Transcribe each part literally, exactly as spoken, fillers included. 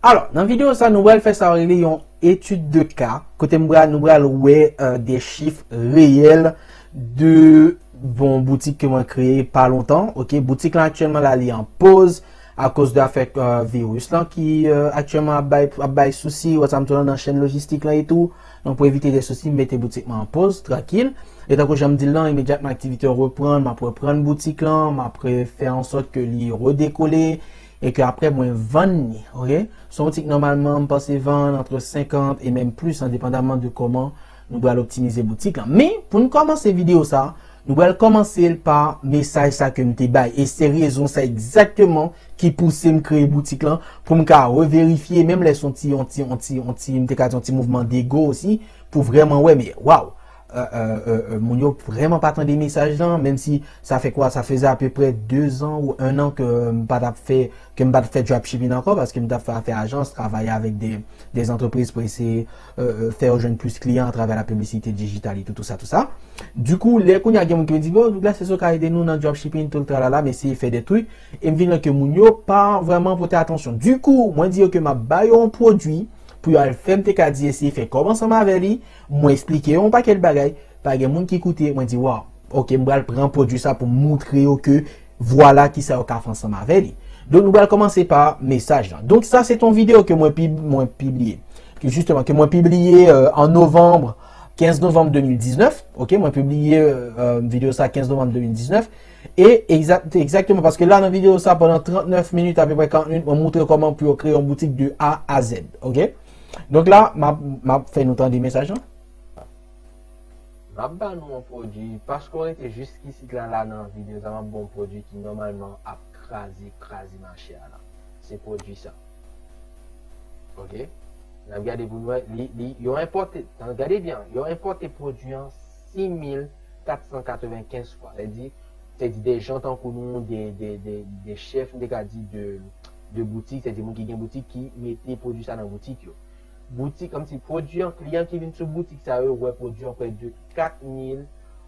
Alò, nan videyo sa, nou pral fè sa yo rele yon etid de ka, kote m pral, nou pral wè euh, de chif reyèl de bon boutik ke mwen kreye pa lontan. Ok, boutik lan aktyèlman la li an poz akoz de afè euh, viris lan ki euh, aktyèlman ap bay, ap bay sousi, wè sa m tou nan chèn lojistik lan e tou. Donk pou evite de sousi, m mete boutik mwen an poz, trankil. E tankou jan m di l lan, imedyatman aktivite yo reprann, m ap reprann boutik lan, m ap fè an sòt ke li redekole e ke apre mwen vann li, ok? Se yon boutik nòmalman m panse vann antre senkant e menm plis, an depandaman de kòman nou pral optimize boutik lan. Men, pou n kòmanse videyo sa, nou pral kòmanse l pa mesaj sa ke m te bay. E se rezon sa egzakteman ki pouse m kreye boutik lan, pou m ka reverifye, menm lè se yon ti, yon ti, yon ti, yon ti, m te ka di yon ti mouvman dego osi, pou vrèman wè, men, waw! Euh, euh, euh, euh, moun yo vrèman pa tande mesaj lan, menm si sa fè kwa, sa fè apeprè de zan ou en an ke m pa t ap fè, ke m pa t fè dropshipping ankò, paske m t ap fè afè ajans, travay avèk de, de antrepriz pou eseye euh, euh, fè yo jwenn plis kliyan atravè la piblisite dijital e tout, tout sa, tout sa. Dikou, lè kounye a gen moun ki vin di, bon, Douglas, èske w ka ede nou nan dropshipping, tout tralala, m eseye fè de truc, e m vin wè ke moun yo pa vrèman pote atansyon. Dikou, mwen di yo ke m ap ba yo yon pwodui, pou yo al fè, m te ka di, eseye fè kòb ansanm avè li, mwen eksplike yo yon pakèt bagay, pa gen moun ki koute, mwen di, waw, ok, m pral pran pwodui sa pou m moutre yo ke vwala kisa yo ka fè ansanm avè li. Donk nou pral kòmanse pa mesaj lan. Donk sa se t on videyo ke mwen pib, mwen pibliye. Ke jisteman, ke mwen pibliye euh, an novanm, kenz novanm de mil diznèf. Ok, mwen pibliye euh, videyo sa kenz novanm de mil diznèf. E egzak, egzakteman, paske la nan videyo sa pandan trannèf minit, apeprè karant minit, mwen moutre kòman pou yo kreye yon boutik de A a Z. Ok? Donk la, m ap, m ap fè nou tande mesaj lan. M ap ba nou yon pwodui, paske w rete jiskisit la, la nan videyo sa, m ap ba w yon pwodui ki nòmalman ap kraze, kraze mache a la. Se pwodui sa. Ok? N ap gade pou nou wè, li, li, yo enpòte, gade byen, yo enpòte pwodui an sis mil kat san katrevenkenz fwa. Sa di, se di de jan tankou nou, de, de, de, de chèf, m te ka di, de, de boutik, se di moun ki gen boutik ki mete pwodui sa nan boutik yo. Boutik, kòmsi pwodui an, kliyan ki vin sou boutik sa yo, wè pwodui an prè de kat mil.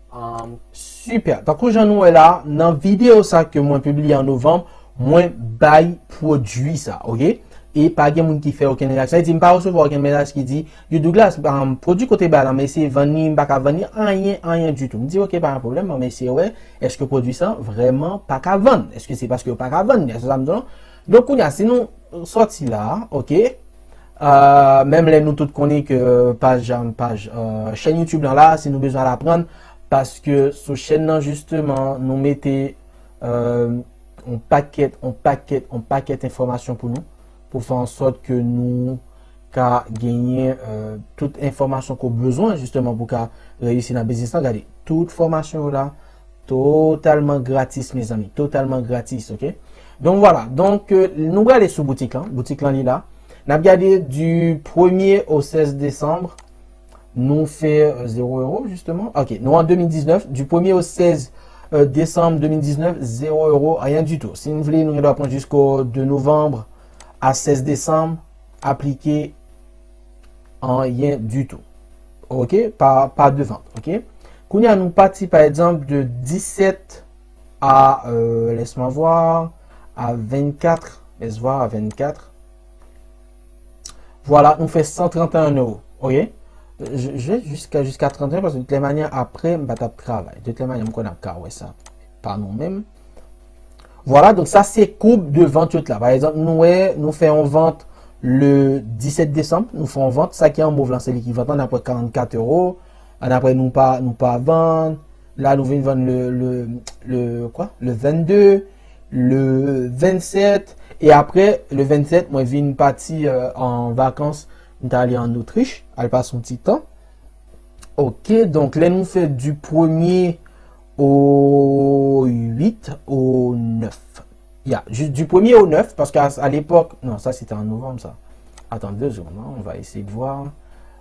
Um, Sipè. Tankou jan nou wè la, nan videyo sa ke mwen pibliye an novanm, mwen bay pwodui sa, ok? E pa gen moun ki fè okenn reyaksyon. Sa di, m pa resevwa okenn mesaj ki di, yo Douglas, um, pwodui kote bay la, m eseye vann li, m pa ka vann li, anyen, anyen ditou. M di, ok, pa gen pwoblèm, mwen eseye wè, èske pwodui sa vrèman pa ka vann? Èske se paske yo pa ka vann li? Èske sa m di non? Donk, kounye a, si nou sòti la, ok? Euh, menm lè nou tout konnen ke paj, paj euh, chèn YouTube lan la, si nou bezwen al aprann, paske sou chèn nan, jisteman, nou mete euh, on pakèt, on pakèt, on pakèt enfòmasyon pou nou, pou fè an sòt ke nou ka genyen euh, tout enfòmasyon ke w bezwen, jisteman, pou ka reyisi nan biznis lan. Gade, tout fòmasyon yo la, totalman gratis, mezanmi. Totalman gratis, ok? Donk, vwala. Donk, euh, nou prale sou boutik lan. Boutik lan, li la. N ap gade du premye au sèz desanm, nou fè euh, zéro euro, jisteman. Ok, nou an de mil diznèf. Du premye au sèz euh, desanm de mil diznèf, zéro euro, rien du tout. Si nou vle, nou gen dwa pran jisko de novanm a sèz desanm, aplike anyen ditou. Ok? Pa, pa de vant, ok? Kounye a nou pati, pa egzanp, de disèt a, euh, laisse-moi voir, a vennkat, laisse voir, a vennkat. Vwala, nou fè san trant et un euro, ok? Je, je vais jusqu'à, jusqu'à trant et un, paske de toute manière, apre, m pa t ap travay. De toute manière, m konn ap ka wè sa pa nou menm. Vwala, donk sa se koub de vant yo t la. Pa egzanp, nou wè, nou fè yon vant le disèt desanm, nou fè yon vant, sa ki an mov lan, se li ki vant, ann apre karannkat euro, ann apre nou pa, nou pa vann, la nou vin vann le, le, le, kwa? Le vennde, le vennsèt, e apre, le vennsèt, mwen vin pati euh, an vakans, m t ale an Otrich, al pase yon ti tan. Ok, donk lè nou fè du premye au huit, au neuf. Ya, jis du premye au neuf, paske a, a lepòk, non, sa se te an novanm sa. Attends deux secondes, hein, on va essayer de voir.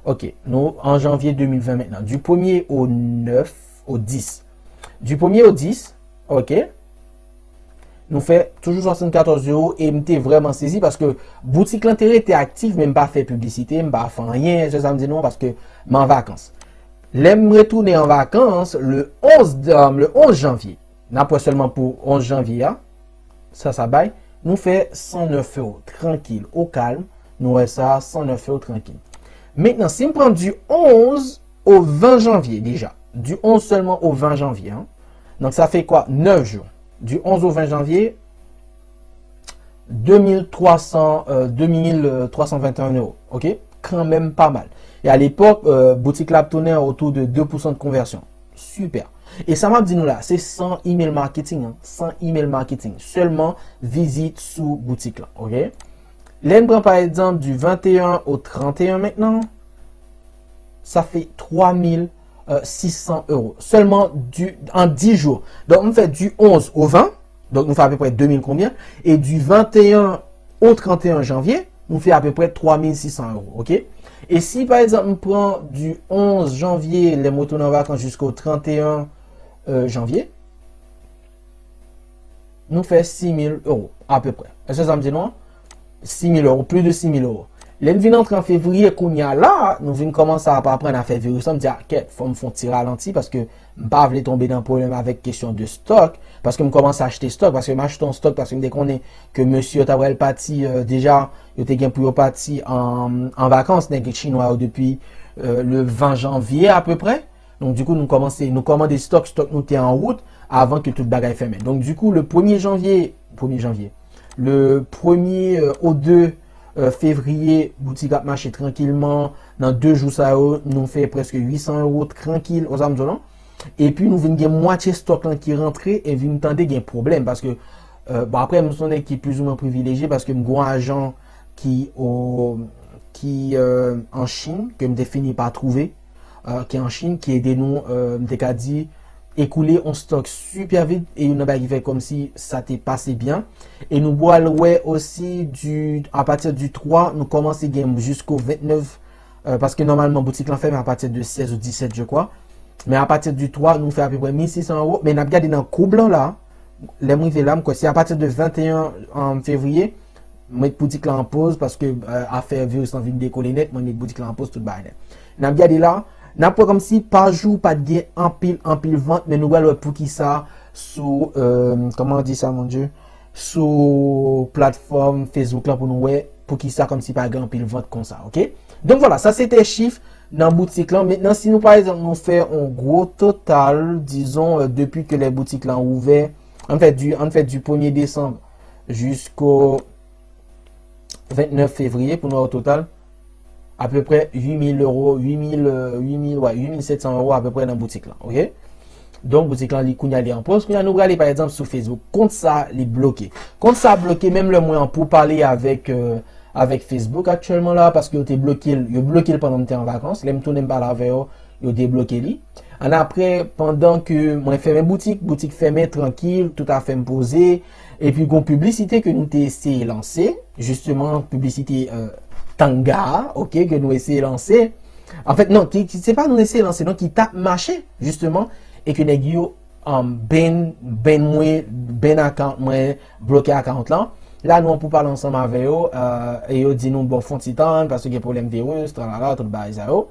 Ok, nou an janvye de mil ven mentnan. Du premye au neuf, au dis. Du premye au dis, ok. Nou fè toujou swasannkatòz euro e m te vrèman sezi paske boutik lan te rete aktif, men m pa fè piblisite, m pa fè anyen, se sa m di nou an, paske m an vakans. Lè m retounen an vakans, le onz, euh, le onz janvye, n ap wè sèlman pou onz janvye a, sa, sa bay, nou fè san nèf euro, trankil, o kalm, Nou wè sa, san nèf euro trankil. Mentnan, si m pran du onze au vingt janvier deja, du onze sèlman au vingt janvier, hein. Donk, sa fè kwa? Nèf jou. Du onze au vingt janvier, deux mille trois cents, euh, deux mille trois cent vingt et un euros. OK? Kanmenm pa mal. E a lepòk, euh, boutik la ap tounen otou de de pousan de konvèsyon. Super. E sa m ap di nou la, se san email marketing, hein. San email marketing. Sèlman vizit sou boutik la. OK? Lè n pran pa egzanp du vingt et un au trente et un mentnan, sa fè twa mil sis san euro. Sèlman du, an dis jou. Donk, m fè du onze au vingt, donk nou fè apeprè de mil konbyen, e du vingt et un au trente et un janvier, nou fè apeprè twa mil sis san euro, OK? E si, pa egzanp, m pran du onze janvier, lè m retounen an vakans, jusqu'au trente et un, euh, janvier, nou fè sis mil euro, apeprè. Èske sa m di nou an? Sis mil euro, plus de sis mil euro. Lè n vin antre an fevriye, kounye a la, nou vin kòmanse ap aprann a fè virus lan, m di, a, kèt, fò m fè yon ti ralanti, paske m pa vle tonbe nan pwoblèm avèk kesyon de stòk, paske m kòmanse achte stòk, paske m achte yon stòk, paske m te konnen ke mesye yo ta pral pati, euh, deja, yo te gen pou yo pati an, an vakans, nèg chinwa yo, depi, euh, le vingt janvier apeprè. Donk, dikou, nou kòmanse, nou kòmande stòk, stòk nou te an wout avan ke tout bagay fèmen. Donk, dikou, le premye janvye, premye janvye, le premye, euh, au deux, euh, fevriye, boutik ap mache trankilman. Nan de jou sa yo, nou fè prèske uit san euro trankil, ou sa m di w lan. Epi, nou vin gen mwatye stòk lan ki rantre e vin tande gen pwoblèm. Paske, euh, bon, apre, m se yon nèg ki plizoumwen privilejye paske m gon ajan ki, o, ki, euh, an Chin, ke m te fini pa twouve, euh, ki an Chin, ki ede nou, euh, m te ka di, ekoule yon stòk super vit, e youn nan bagay ki fè kòmsi sa te pase byen. E nou pral wè osi, du, a pati du twa, nou kòmanse gen jusqu'au vingt-neuf, euh, paske nòmalman boutik lan fèmen a pati de sèz ou disèt, je crois. Men a pati du twa, nou fè apeprè mil sis san euro. Men n ap gade nan koub lan la, lè m rive la, m kwè se a pati de vingt et un, euh, fevriye, m met boutik la an poz paske, euh, afè viris lan vin dekole nèt, mwen met boutik la an poz tout bagay nèt. N ap gade la, n ap wè kòmsi pa jou pa t gen anpil, anpil vant, men nou pral wè poukisa sou, euh, kòman di sa, mon Dieu, sou platfòm Facebook la pou nou wè poukisa kòmsi pa gen anpil vant konsa, OK? Donk vwala, sa se te chif nan boutik lan. Mentnan, si nou, pa egzanp, nou fè yon gwo total, dizon, euh, depi ke lè boutik lan ouvè, ann fè du, ann fè du premye desanm jusqu'au vingt-neuf fevriye pou nou wè o total, apeprè uit mil euro, uit mil, euh, uit mil, ouais, uit mil sèt san euro apeprè nan boutik lan, OK? Donk, boutik lan, li kounye a li an poz. Kounye a nou prale, pa egzanp, sou Facebook. Kont sa, li bloke. Kont sa bloke, menm lè mwen an poupale avèk, euh, avèk Facebook aktyèlman la, paske yo te bloke l, yo bloke l pandan m te an vakans. Lè m tounen m pale avè yo, yo debloke li. Annapre, pandan ke mwen fèmen boutik, boutik fèmen, trankil, tout afè m poze. Epi gon piblisite ke nou te eseye lanse, jisteman, piblisite, euh, Tanga a, OK, ke nou eseye lanse. Anfèt, non, ki, ki, se pa nou eseye lanse, non, ki t ap mache, jisteman, e ke nèg yo, um, ban, ban mwen, ban account mwen, bloke account lan. La, nou an poupale ansanm avè yo, euh, e yo di nou, bon, fè yon ti tann, paske gen pwoblèm viris, tralala, tout bagay sa yo.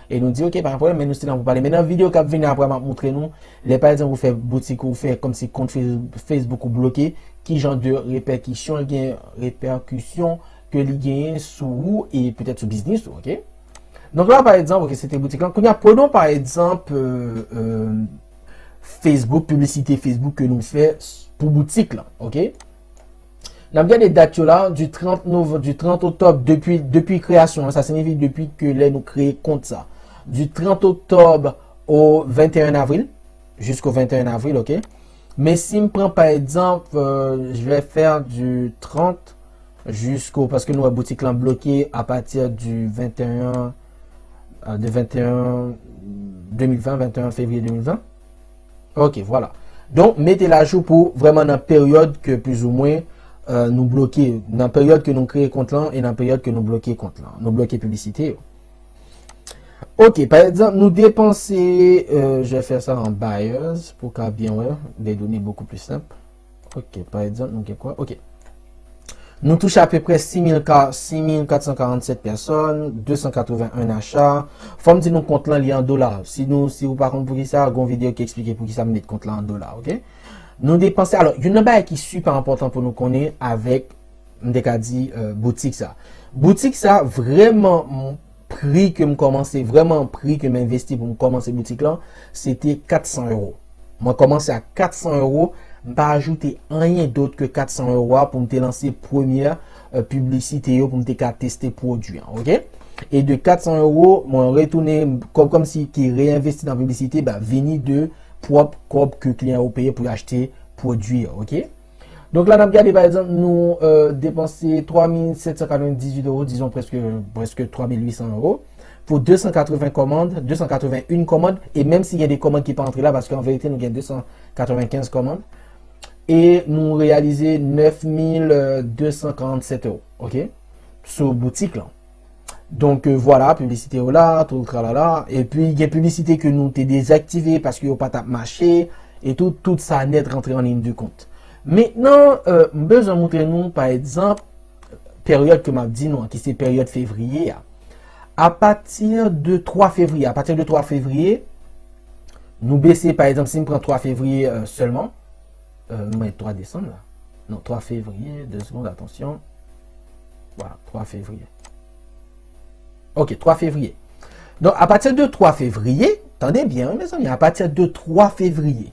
E nou di, OK, pa gen pwoblèm, men nou still an poupale. Men nan videyo k ap vini apre, m ap montre nou, lè pa egzanp ou fè boutik ou, ou fè kòmsi kont Fe-, Facebook ou bloke, ki jan de repèkisyon l gen, repèkisyon ke li genyen sou ou e petèt sou biznis ou, OK? Donk la, pa egzanp, OK, se te boutik lan. Kounye a, pran pa egzanp, euh, euh, Facebook, piblisite Facebook ke nou fè s-, pou boutik lan, OK? N ap gade dat yo la, du trant novanm, du trant oktòb, depi, depi kreyasyon an, sa siyifi depi ke lè nou kreye kont sa. Du trant oktòb au vingt et un avril, jusqu'au vingt et un avril, OK? Men si m pran, pa egzanp, euh, je vais faire du trente jusqu'au, paske nou wè boutik lan bloke à partir du vingt et un, euh, de vingt et un, deux mille vingt, vingt et un février deux mille vingt. OK, vwala. Donk, mete l ajou pou vrèman nan peryòd ke plizoumwen, euh, nou bloke, nan peryòd ke nou kreye kont lan e nan peryòd ke nou bloke kont lan. Nou bloke piblisite yo. OK, pa egzanp, nou depanse, euh, je vais faire ça en buyers pou ka byen wè, les données beaucoup plus simples. OK, pa egzanp, nou gen kwa? OK. Nou touche apeprè sis mil ka, sis mil kat san karannsèt pèsòn, de san katreven en acha. Fò m di nou kont lan li an dola. Si nou, si ou pa konn poukisa, gon videyo ki eksplike poukisa m met kont lan an dola, OK? Nou depanse, alò, youn nan bagay ki sipè enpòtan pou nou konnen avèk m te ka di, euh, boutik sa. Boutik sa, vrèman, m, pri ke m kòmanse, vrèman pri ke m envesti pou m kòmanse boutik lan, se te kat san euro. Mwen kòmanse ak kat san euro, m pa ajoute anyen dòt ke kat san euro a pou m te lanse premyè, euh, piblisite yo, pou m te ka teste pwodui an, oke? E de kat san euro, mwen retounen, kòm, kòmsi ki reenvesti nan piblisite, ba, vini de pwòp kòb ke kliyan yo peye pou yo achte pwodui an, oke? Donk la, n ap gade, pa egzanp, nou, euh, depanse twa mil sèt san katrevendizuit euro, dizon prèske, prèske twa mil uit san euro, pou de san katreven kòmand, de san katreven yon kòmand, e menm si gen de kòmand ki pa antre la, paske an verite, nou gen de san katrevenkenz kòmand, e nou reyalize nèf mil de san karannsèt euro, oke? Sou boutik lan. Donk, euh, vwala, piblisite yo la, tout tralala. Epi, gen piblisite ke nou te dezaktive paske yo pa t ap mache, e tout, tout sa nèt rantre an liy de kont. Mentnan, euh, m bezwen montre nou, pa egzanp, peryòd ke m ap di nou an, ki se peryòd fevriye a. Apati de twa fevriye, apati de twa fevriye, nou bese, pa egzanp, si m pran twa fevriye, euh, sèlman, euh, mwen, twa desanm la. Non, twa fevriye, de segonn, atansyon. Vwala, twa fevriye. Ok, twa fevriye. Donk, apati de twa fevriye, tande byen, wi, mezanmi, apati de twa fevriye,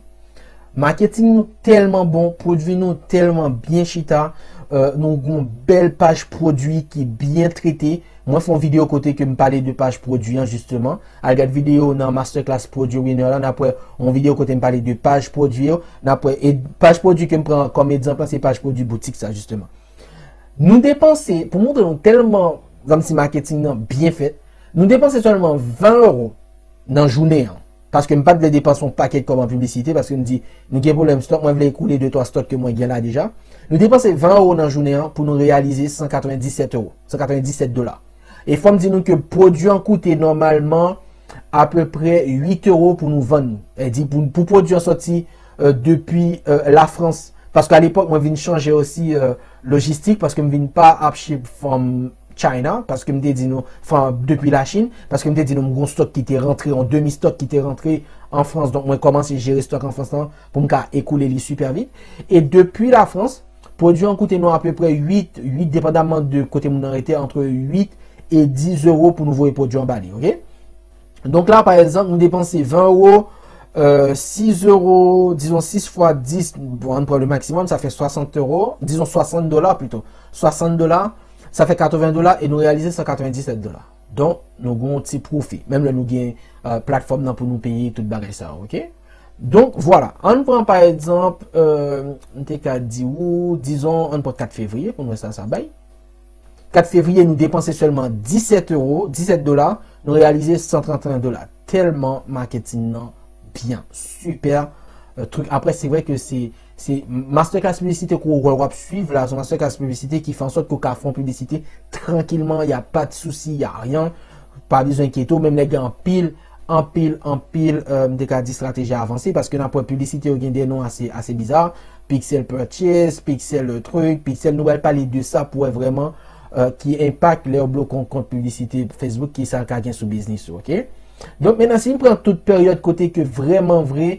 maketing nou tèlman bon, pwodui nou tèlman byen chita, euh, nou gon bèl paj pwodui ki byen trete. Mwen fè yon videyo kote ke m pale de paj pwodui an, jisteman. Al gad videyo nan masterclass Pwodui Winner la, n ap wè yon videyo kote m pale de paj pwodui yo, n ap wè, e paj pwodui ke m pran kòm egzanp la, se paj pwodui boutik sa, jisteman. Nou depanse, pou montre nou tèlman, kòmsi maketing nan byen fèt, nou depanse sèlman ven euro nan jounen an. Paske m pa t vle depanse yon pakèt kòb an piblisite, paske m di, nou gen pwoblèm stòk, mwen vle ekoule de twa stòk ke mwen gen la deja. Nou depanse ven euro nan jounen an pou nou reyalize san katrevenndisèt euro, san katrevenndisèt dola. E fò m di nou ke pwodui an koute nòmalman apeprè uit euro pou nou vann. E di pou, pou pwodui an sòti, euh, depi, euh, Lafrans. Paske alepòk, mwen vin chanje osi, euh, lojistik, paske m vin pa ap ship from China, paske m te di nou, from, depi Lachin, paske m te di nou, m gon stòk ki te rantre, yon demi stòk ki te rantre an Frans, donk mwen kòmanse jere stòk an Frans lan pou m ka ekoule li sipè vit. E depi Lafrans, pwodui an koute nou apeprè uit, uit, depandamman de kote moun nan rete, antre uit e dis euro pou nou voye pwodui an ba li, oke? Donk la, pa egzanp, nou depanse ven euro, euh, sis euro, dizon sis fwa dis, bon, ann pran le maksimòm, sa fè swasant euro, dizon swasant dola pito. Swasant dola, sa fè katreven dola e nou reyalize san katrevenndisèt dola. Donk, nou gon ti pwofi. Menm lè nou gen, euh, platfòm nan pou nou peye tout bagay sa yo, oke? Donk, vwala. Ann pran, pa egzanp, euh, m te ka di ou, dizon, ann pran kat fevriye pou n wè sa sa bay. Kat fevriye, nou depanse sèlman disèt euro, disèt dola, nou reyalize san trannteyen dola. Tèlman maketing nan byen, sipè, euh, trik. Apre, se vre ke se, se masterclass piblisite ke w wè w ap swiv la, se yon masterclass piblisite ki fè an sòt ke w ka fè yon piblisite trankilman, y a pa de souci, y a rien. Pa bezwen enkyete w, menm lè gen anpil, anpil, anpil, euh, m te ka di estrateji avanse, paske n ap wè piblisite yo gen de non ase, ase biza. Pixel Purchase, Pixel, euh, truc, Pixel, nou pral pale de sa pou wè vrèman, euh, ki enpak lè yo bloke yon kont piblisite Facebook, ki sa l ka gen sou biznis ou, oke? Donk, mentnan, si n pran tout peryòd kote ke vrèman vre,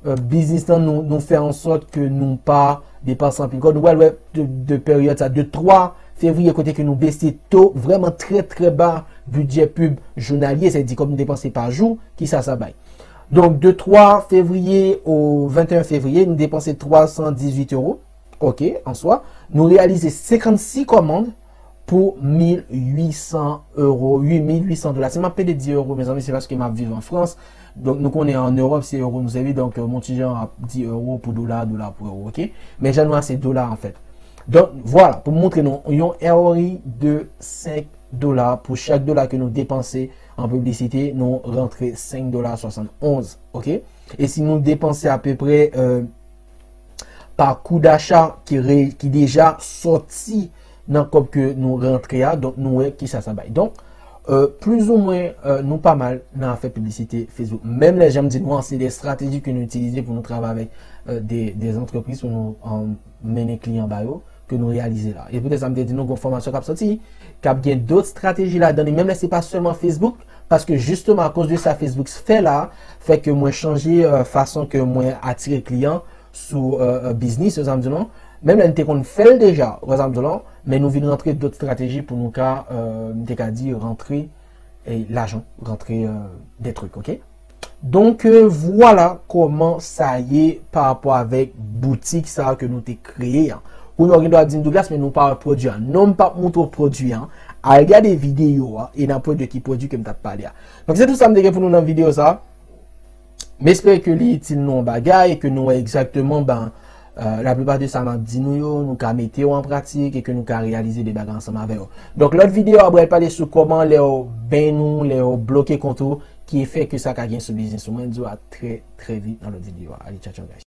euh, biznis lan, nou, nou fè an sòt ke nou pa depanse anpil kòb. Nou pral wè de, de peryòd sa, de twa fevriye, kote ke nou bese to vrèman trè, trè ba bidjè pib jounalye, sa vle di kòb nou depanse pa jou, ki sa sa bay. Donk, de twa fevriye o venteyen fevriye, nou depanse twa san dizuit euro. Oke, an swa, nou reyalize senkannsis kòmand pou mil uit san euro, wi, mil uit san dola. Si m ap pede di euro, mezanmi, se paske m ap viv an Frans. Donk, nou konnen an Ewòp, se euro nou sèvi. Donk, euh, m on ti jan ap di euro pou dola, dola pou euro, oke? Men jan nou a, se dola, anfèt. Donk, vwala, pou m montre nou, yon R O I de senk dola pou chak dola ke nou depanse an piblisite, nou rantre senk dola swasannonz, oke? E si nou depanse apeprè, euh, pa kou dacha ki re-, ki deja sòti nan kòb ke nou rantre a, donk nou wè kisa sa bay. Donk, euh, plizoumwen, euh, nou pa mal nan afè piblisite Facebook. Menm lè jan m di nou an, se de estrateji ke nou itilize pou nou travay avèk, euh, de, de antrepriz, pou nou, euh, mennen kliyan ba yo, ke nou reyalize la. E poutèt sa, m te di nou gon fòmasyon k ap sòti, k ap gen dòt estrateji ladan li, menm lè se pa sèlman Facebook, paske jisteman akoz de sa Facebook fè la, fè ke mwen chanje, euh, fason ke mwen atire kliyan, sou euh, euh, biznis, ou sa m di non. Menm lè n te konn fè l deja, ou sa m di non, men nou vin rantre dòt estrateji pou nou ka, euh, m te ka di, rantre eh, lajan, rantre euh, de truk, ok? Donk, euh, vwala kòman sa ye pa rapò avèk boutik sa ke nou te kreye an. Ou nou gen dwa di m Douglas, men nou pa wè pwodui an. Non, m p ap montre w pwodui an. Al gade videyo a e n ap wè de ki pwodui ke m t ap pale a. Donk, se tout sa m te gen pou nou nan videyo sa. M espere ke li itil nou yon bagay e ke nou wè egzakteman, ben, euh, laplipa de sa m ap di nou yo, nou ka mete yo an pratik e ke nou ka reyalize de bagay ansanm avè yo. Donk, lòt videyo a pral pale sou kòman lè yo ban nou, lè yo bloke kont ou, ki efè ke sa ka gen sou biznis ou. Mwen di w a trè, trè vit nan lòt videyo a. Ale, tchaw, tchaw, guys.